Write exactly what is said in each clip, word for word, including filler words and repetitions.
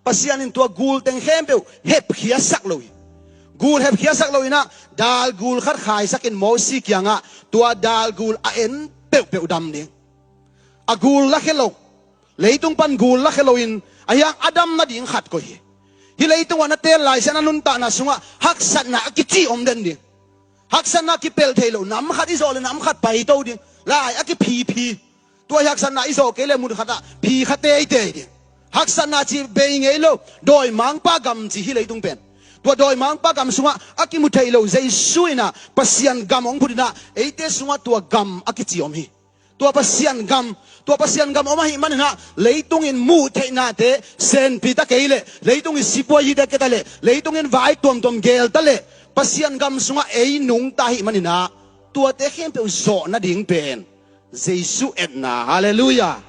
Pasian in tua gul teng khempeuh hepkhiasak lo hi. Gul hepkhiasak lo inah, dal gul khat khaisakin Mosi kiangah tua dal gul a en peuhpeuh dam ding. A gul lakhia lo, leitung pan gul lakhia loin, ahiang a dam nading khat koih hi. Hih leitung ah na teel laisiah na nuntakna sungah haksatna a kici om den ding. Haksatna kipelh thei lo, nam khat i zawh le nam khat paito ding. Lai a kiphiphi. Tua hi haksatna i zawh kei le mun khatah phi kha teitei ding. Haksatna cih bei ngei lo, dawimangpa gam cih hih leitung pen. Tua dawimangpa gam sungah a kimu thei lo Jesu inah Pasian gam hong phut inah, eite sungah tua gam a kici om hi. Tua Pasian gam, tua Pasian gam om ahih maninah, leitungin muh theihnate senpi ta kei leh, leitungin sipuai hi ta kei ta leh, leitungin vai tuamtuam geel ta leh, Pasian gam sungah ei nungta ahih maninah, tuate khempeuh zawh nading pen Jesu etna. Halleluiah.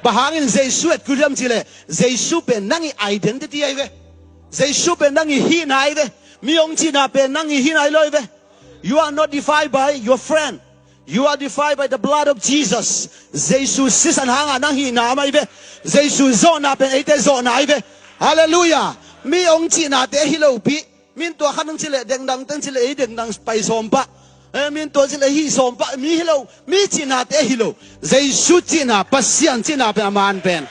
Bang hangin Jesu et kul hiam cihleh, Jesu pen nang i identity ahi ve. Jesu pen nang i hihna ahi ve. Mi hong cihna pen nang i hihna ahi lo ahi ve. You are not defined by your friend. You are defined by the blood of Jesus. Jesu sisan hangah nang hihna amah ahi ve. Jesu zawhna pen eite zawhna ahi ve. Halleluiah. Mi hong cihnate hi lopi. Min tua khan hong cileh dengdang teng cileh ei dengdang pai sawm pah. Eh, min tua cileh hih sawm pah mi hi lo. Mi cihnate hi lo. Jesu cihna, Pasian cihna pen a man pen.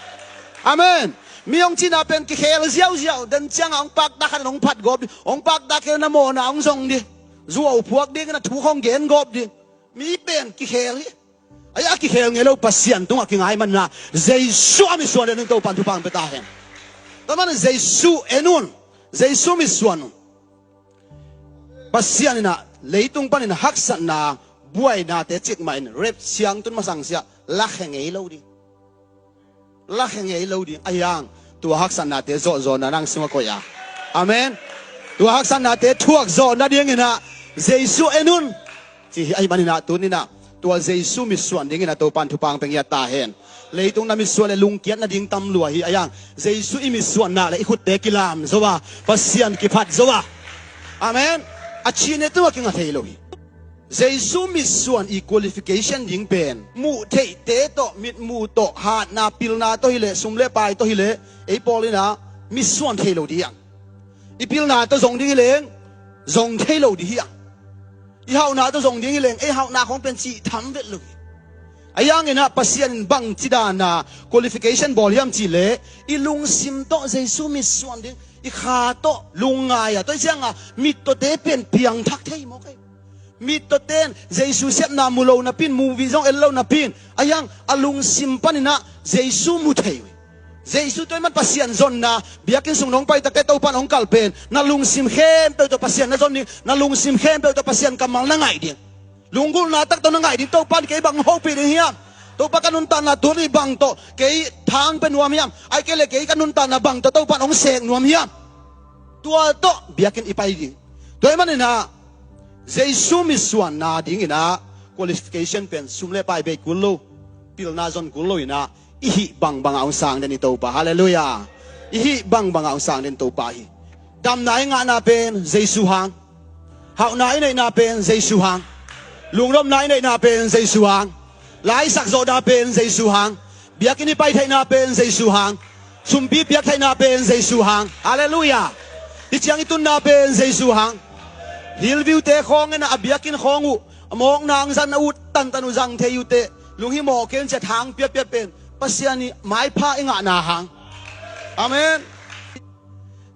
Amen. Mi hong cihna pen kikhel ziauziau. Den ciangah hong pakta khan hong phat gawp ding. Hong pakta kei na mawhna hong zong ding. Zuau phuak ding na thu hong gen gawp ding. Mi pen kikhel hi. Ai, a kikhel ngei lo Pasian tungah kingai manna Jesu a mitsuan le nung Topan thupha pia ta hen. Tua man Jesu en un. Jesu mitsuan un. Pasian inah leitung panin haksatna buainate cikmah in rep siangtun masang siah lakhia ngei lo ding. Lakhia ngei lo ding. Ahiang tua haksatnate zawhzawhna nang sungah koih a. Amen. Tua haksatnate thuak zawh nadinginah Jesu en un. Ci hi ahih maninah tuninah tua Jesu mitsuan dinginah Topan thupha pia ngiat ta hen. Leitung na mitsuan le lungkiat nading tam lua hi. Ahiang Jesu i mitsuan nak le i khutte kilam zo a, Pasian kiphat zo a. Amen. A cihne tungah kinga thei lo hi. Jesu mitsuan i qualification ding pen muh theihte tawh, mitmuh tawh, hatna pilna tawh hileh, sum le pai tawh hileh, ei pawl inah mitsuan thei lo ding hiang. I pilna tawh zong ding hileng zong thei lo ding hiang. I hauhna tawh zong ding hileng ei hauhna khawng pen cih tham vet lo hi. Ahianginah Pasian in bangci dana qualification bawl hiam cihleh, i lungsim tawh Jesu mitsuan ding, i kha tawh lungngai a, tua hi cianga mittawte pen piangthak thei mawk ei. Mittawten Jesu sepna mu lo napin, movie zong en lo napin, ahiang a lungsim paninah Jesu mu thei uh hi. Jesu tua hi man Pasian zonna, biakinn sung nong paitakte Topan hong kalh pen na lungsim khempeuh tawh Pasian na zon ding, na lungsim khempeuh tawh Pasian kammal na ngaih ding. Lunggulhna tak tawh na ngaih ding, Topan kei bang hopih ding hiam? Topa ka nuntakna tuan i bang tawh kei thang pia nuam hiam? Ai kei le kei ka nuntakna bang tawh Topan hong sek nuam hiam? Tua tawh biakinn i pai ding. Tua hi maninah Jesu mitsuanna dinginah qualification pen sum le pai bei kul lo, pilna zon kul lo inah i hih bangbangah hong sang den i Topa. Halleluiah. I hih bangbangah hong sang den Topa hi. Damna i ngahna pen Jesu hang. Hauhna i neihna pen Jesu hang. Lungnopna i neihna pen Jesu hang. Laisak zawhna pen Jesu hang. Biakinn i pai theihna pen Jesu hang. Sumpi piak theihna pen Jesu hang. Halleluiah. Hih ciang i tunna pen Jesu hang. Hillview-te khawng inah a biakinn khawng uh a mawkna ang zan a ut tantan uh zang thei uhteh, lunghimawh kei un cia thang piapia pen Pasian i maipha i ngahna hang. Amen.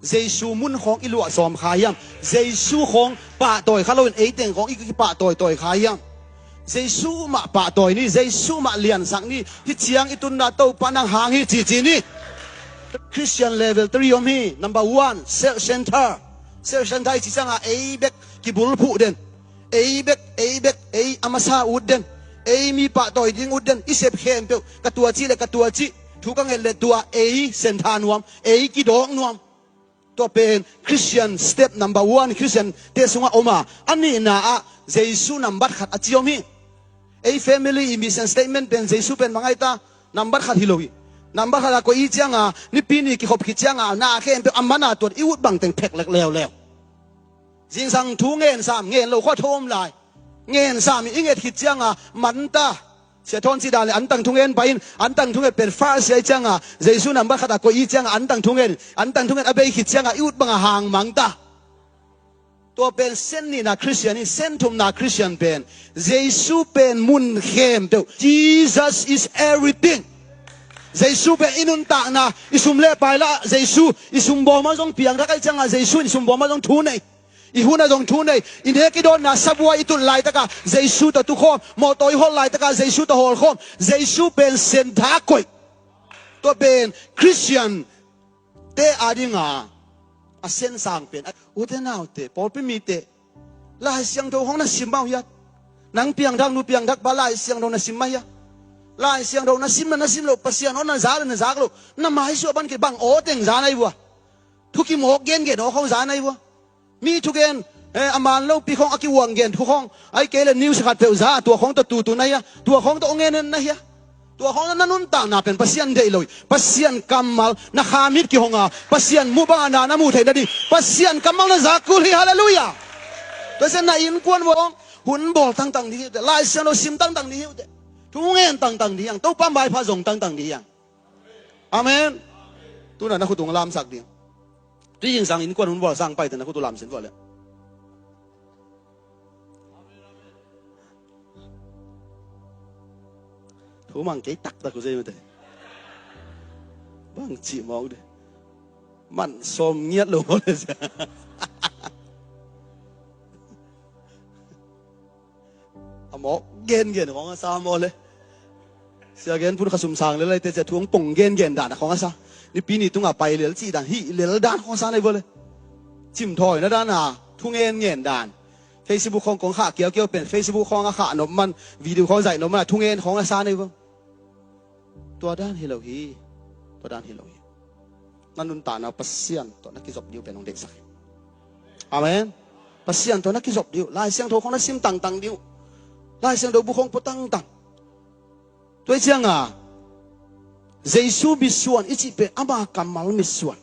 Jesu mun khawng i luah sawm kha hiam? Jesu khawng pahtawi kha loin eiteng khawng i kipahtawi tawi kha hiam? Jesu mah pahtawi ni, Jesu mah liansak ni. Hih ciang i tunna Topa nang hang hi cici ni. Christian level three om hi. Number one, self center. Self center i ci cianga ei bek kibulphuh den. Ei bek, ei bek, ei a masa ut den. Ei mi pahtawi ding ut den. I sep khempeuh ka tua cih le ka tua cih, thu ka nget le tua, ei sentha nuam, ei kidawk nuam. Tua pen Christian step number one, Christian te sungah om a, a nihna ah Jesu nambat khat a ci om hi. Ei family i mission statement pen Jesu pen bang ai ta, nambat khat hi lo hi. Nambat khat a koih i cianga, nipi ni kikhop khit cianga na khempeuh a mana tuat i ut bangteng phek lek leuleu. Zingsang thu ngen sam, ngen lo khua thawm lai. Ngen sam i nget khit cianga man ta. Sia Thawn cih dan le antang thungen pai in, antang thungen pen first sia i cianga, Jesu nambat khat a koih i cianga, antang thungen, antang thungen a bei khit cianga i ut banga hang mang ta. Tua pen sen nihna Christian in, sen thumna Christian pen Jesu pen mun khempeuh. Jesus is everything. Jesu pen i nuntakna, i sum le pai la Jesu, i sum bawma zong piangthak a i cianga Jesu in i sum bawma zong thu nei. I hun a zong thu nei, i nek i dawnna sabuai i tut laitaka Jesu tawh tukhawm, mawtaw i hol laitaka Jesu tawh hawlkhawm, Jesu pen sen tha koih. Tua pen Christian te adinga a sen sang pen. Ute naute, pawlpi mite, Lai Siangtho hong na sim mah uh hiat? Nang piangthak, nu piangthak pa Lai Siangtho na sim mah hia? Lai Siangtho na sim na na sim loh, Pasian aw na zak le na zak loh, na maisuah ban kei bang aw teng za na hi vua. Thu kimawk gengen aw khong za na hi vua. Mi thugen, eh, a man lopi khong a kiuang gen thu khong, ai kei le news khat peuh za, tua khong tawh tutu na hia, tua khong tawh ong en en na hia. Tua khong na nuntakna pen Pasian deih lo hi. Pasian kammal na khamit kihonga, Pasian mu banga na na muh theih nading Pasian kammal na zak kul hi. Halleluiah. Tua sia na innkuan vawng hun bawl tangtang ding hi uh teh, Lai Siangtho sim tangtang ding hi uh teh, thu ngen tangtang ding hiang, Topa maipha zong tangtang ding hiang. Amen. Tuna na khut ung lamsak ding. Tui zingsang innkuan hun bawl sang pai teh na khut ung lamsin vua le. Thu mang kei taktak uh zei mate. Bang cih mawk dih. Man sawm ngiat lo mawk le sia. A mawk gengen khong a sa maw le. Sia Gen Phun khasum sang le laite sia thu hong pong gengen dan a khong a sa. Nipi ni tunga pai lel cih dan, hih lel dan khong a sa na hi vua le. Cimthawina dan a thu ngen ngen dan. Facebook khong kong khah kiaukiau pen Facebook khong a khah nop man, video khong zaih nop man a thu ngen khong a sa na hi vua. Tua dan hi lo hi. Tua dan hi lo hi. Na nuntakna Pasian tawh na kizop ding uh pen hong deihsak hi. Amen. Pasian tawh na kizop ding uh, Lai Siangtho khong na sim tangtang ding uh, Lai Siangtho bu khong pua tangtang. Tua hi cianga Jesu mitsuan i cih pen ama kammal mitsuan.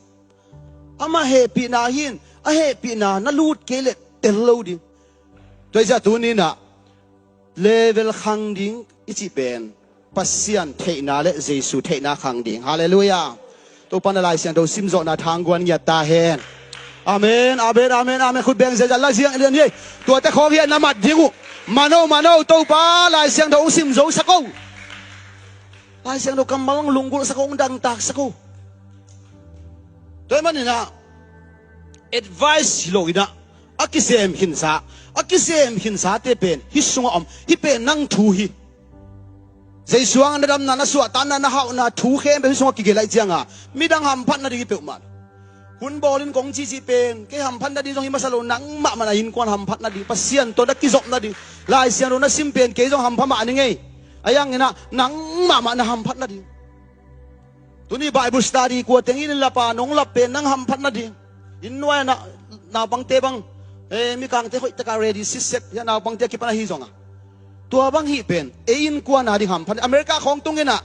Ama hehpihna hi in, a hehpihna na lut kei leh tel lo ding. Tua hi ciah tuninah level khang ding i cih pen Pasian theihna le Jesu theihna khang ding. Halleluiah. Topa na Lai Siangtho simzawhna thangguan ngiat ta hen. Amen, amen, amen, amen. Khut beng ziazat la ziang lian hi. Tuate khawng hiah na mat ding uh. Mano, mano, Topa Lai Siangtho hong simzosak o. Lai Siangtho kammal hong lunggulhsak o, hong dangtaksak o. Tua hi maninah advice hi lo inah a kisem khinsa, a kisem khinsate pen hih sungah om. Hih pen nang thu hi. Jesu hangah na damna, na suahtakna, na hauhna thu khempeuh hih sungah kigelh ahih cianga midang hamphat nading hi peuhmah. Hun bawlin kong cihcih pen kei hamphat nading zong hi masa lo, nangmah mah na innkuan hamphat nading, Pasian tawh na kizop nading, Lai Siangtho na sim pen kei zong hampha mah ning ei. Ahi hanginah nangmah mah na hamphat nading. Tuni Bible study kua teng in lapa nong lap pen nang hamphat nading. Inn nuai-ah naupangte bang, eh, mikangte khoihtaka ready sitset hiah naupangte a kipan ahi zonga. Tua bang hih pen ei innkuan ading hamphat. America khawng tunginah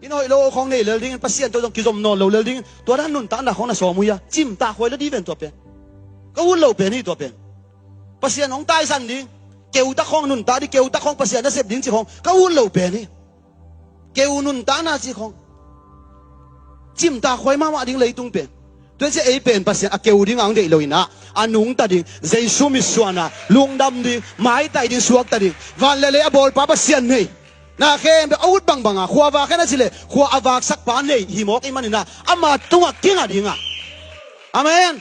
inn hoih lo khawng nei lel dingin, Pasian tawh zong kizom nawn lo lel dingin, tua dan nuntakna khawng na sawm uh hia? Cimtak huai lo dih ven tua pen. Ka ut lo pen hi tua pen. Pasian hong taisan ding, keutak khawng nuntak ding, keutak khawng Pasian na sep ding cih khawng ka ut lo pen hi. Keu nuntakna cih khawng cimtak huai mahmah ding leitung pen. Tua ciah ei pen Pasian a keu dingah hong deih lo inah a nungta ding, Jesu mitsuanna, lungdam ding, maitai ding, suakta ding, van le lei a bawlpa Pasian nei. Na khempeuh a ut bangbanga khua vak hen a cileh khua a vaksakpa nei hi mawk i maninah ama tungah kinga dingah. Amen.